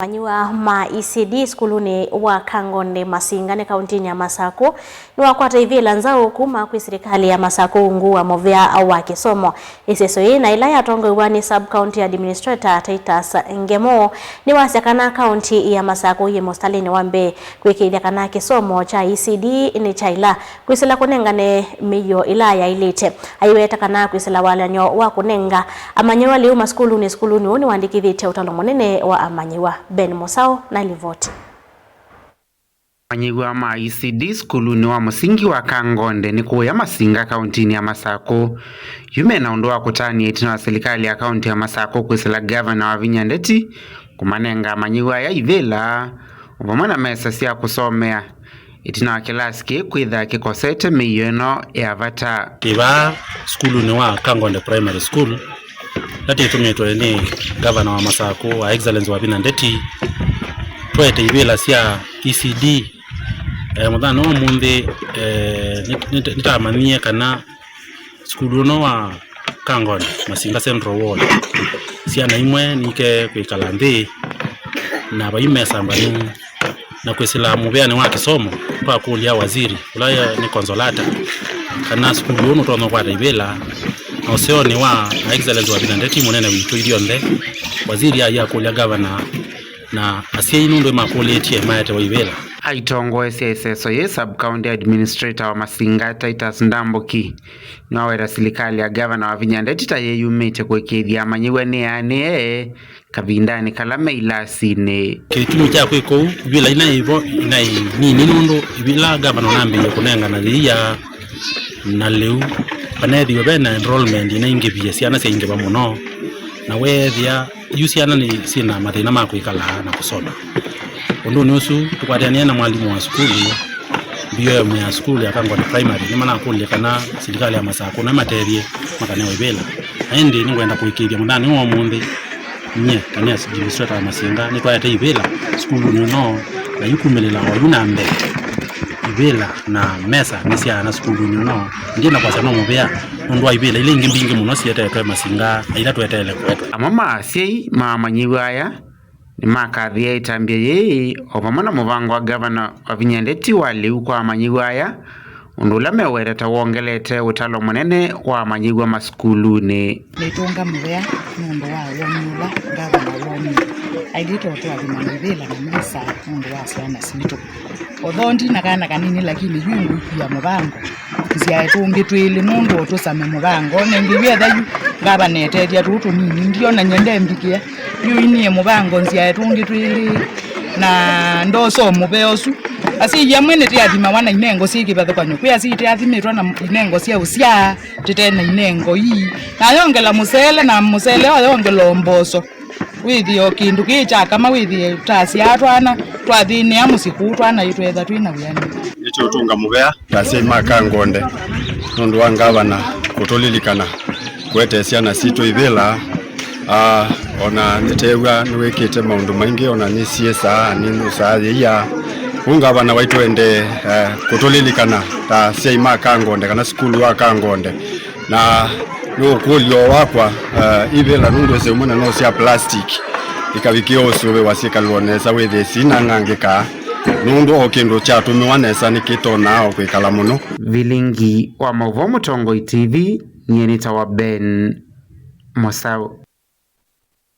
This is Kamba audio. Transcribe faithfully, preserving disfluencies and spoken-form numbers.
Amanyĩw'a ma E C D sukulunĩ wa Kangonde Masinga nĩ kauntinĩ ya Masakũ nĩwakwata ivĩla nzaũ kuma kwĩ silikalĩ ya Masakũ ungu wa mũvea wa kĩsomo. Ĩseso yĩĩ na ĩla yatongoew'a nĩ Sub County Administrator Titus Ngemo nĩwasya kana kaunti ya Masakũ yĩ mũsitalĩnĩ wa mbee kwĩkĩĩthya kana kĩsomo kya E C D nĩ kya ĩla kwĩsĩla kũnengane mĩio ĩla yaĩlĩte. Aiweta kana kwĩsĩla walany'o wa kũnenga amanyĩw'a lĩu masukulunĩ sukulunĩ ũũ nĩwandĩkĩthĩtye ũtalo mũnene wa amanyĩw'a. Ben Mũsaũ na livoti. Amanyĩw'a ma E C D sukulunĩ wa mũsingi wa Kangonde nĩ kũũya Masinga kauntinĩ ya Masakũ yu mena ũndũ wa kũtanĩa ĩtina wa silikalĩ ya kaunti ya Masakũ kwĩsĩla gavana Wavinya Ndeti kũmanenga amanyĩw'a aya ivĩla o vamwe na mesa sya kũsomea. Ĩtina wa kĩlasi kĩĩ kwĩthaa kĩkosete mĩio ĩno ya vata. Twĩ vaa sukulunĩ wa Kangonde Primary School, ĩla twĩtũmĩtwe nĩ gavana wa Masakũ, Her Excellency Wavinya Ndeti, twaete ivĩla sya E C D. Eh, mũthenya wa ũmũnthĩ, eh, nĩ- nĩ- nĩtamanyie kana sukulu ũno wa Kangonde, Masinga Central Ward, syana imwe nike kwĩkala nthĩ na vai mesa mbanu na kwĩsĩla mũvĩanĩ wa kĩsomo, twakũlya waziri, ũla nĩ Consolata, kana sukulu ũũ nũtonya kwata ivĩla. Na ũseonĩ wa Her Excellency Wavinya Ndeti, mũnene witũ ithyonthe, waziri aĩ akũlya gavana, na asyai nũndũ nĩmakũlĩtye maetewe ivĩla. Aitongoesya ĩseso yĩĩ, Sub County Administrator wa Masinga, Titus Ndambuki, nĩwaweta silikalĩ ya gavana Wavinya Ndeti ta yĩyumĩtye kũĩkĩĩthya amanyĩw'a nĩ anĩe kavindanĩ kala me ilasinĩ. Kĩtumi kya kwĩka ũu, ivĩla inaĩ vo inaĩ nini nũndũ ivĩla gavana ũnambĩĩe kũnengana yĩia na lĩu, vaneethĩiwe ve na enrollment inaingĩvie, syana syaingĩva mũno, na weethĩa yu syana nĩ syĩ na mathĩna ma kwĩkala na kũsoma. Ũndũnĩ ũsu, tũkwatĩanĩe na mwalimũ wa sukulu, B O M ya sukulu ya Kangonde Primary, nĩmanakũlilye kana silikalĩ ya Masakũ no ĩmatethye makanewe ivĩla. Na ĩndĩ nĩngwenda kũĩkĩĩthya mũthenya wa ũmũnthĩ, nyie, ta nĩ administrator wa Masinga, nĩtwaete ivĩla sukulunĩ ũno, na yu kumĩlĩla oyu na mbee, ivĩla na mesa nĩ sya ana sukulunĩ ũno. Ndina kwasya no mũvea nũndũ wa ivĩla ila ingĩ mbingĩ mũno sietetwe Masinga na ila tweteele kũetwa. Amwe ma asyai ma amanyĩw'a aya nĩmakathĩĩe ĩtambya yĩĩ o vamwe na mũvango wa gavana Wavinya Ndeti wa lĩu kwa amanyĩw'a aya, ũndũ ũla meweta ta wongelete ũtalo mũnene wa amanyĩw'a masukulunĩ. Nĩtũnga mũvea nũndũ wa woni ũla ngavana woonie. Ailĩte ũtũathima na ivĩla na mesa nũndũ wa syana sitũ. Although ndina kana kanini, lakini yu ngũikia mũvango nzyae tũngĩ twĩlĩ nũndũ ũtũsame mũvango. Nengĩ yu etha yu ngavana etethya tũũ tũnini, ndiona nyie ndembikĩa. Yu inie mũvango nzyae tũngĩ twĩlĩ na ndosa o mũvea ũsu. Asyai amwe nĩtĩathimawa na inengo syĩ kĩvathũkany'o. Kwĩ asyai tĩathimĩtwe na inengo sya ũsyaa, tĩte na inengo ii. Na yongela mũsele, na mũsele o yongela o mboso. Wĩthĩe o kĩndũ kĩĩ kya kama, wĩthĩe tasyaa twana, twathĩnĩa mũsyĩ kũu twana yu tweetha twĩ na wĩanĩu. Nĩtũũtũnga mũvea ta asyai ma Kangonde nũndũ wa ngavana kũtũlilikana kũete syana sitũ ivĩla. Ah, ona nĩteew'a nĩwĩkĩte maũndũ maingĩ, ona nĩsiĩsaa, nĩnũsaa yĩia. Ũu ngavana waitũ endee, eh, kũtũlilikana ta asyai ma Kangonde kana sukulu wa Kangonde. Na nĩ ũkũlyo wakwa, eh, ivĩla nũndũ ĩsĩ ũmwe na no sya plastic, ikavikĩe ũsũvĩwa syĩkalwa nesa wĩthĩe sinang'angĩka, nũndũ o kĩndũ kyatũmĩwa nesa nĩkĩtonaa o kwĩkala mũno. Vilingi wa maũvoo Mũtongoi T V, nyie nĩtawa Ben Mũsaũ.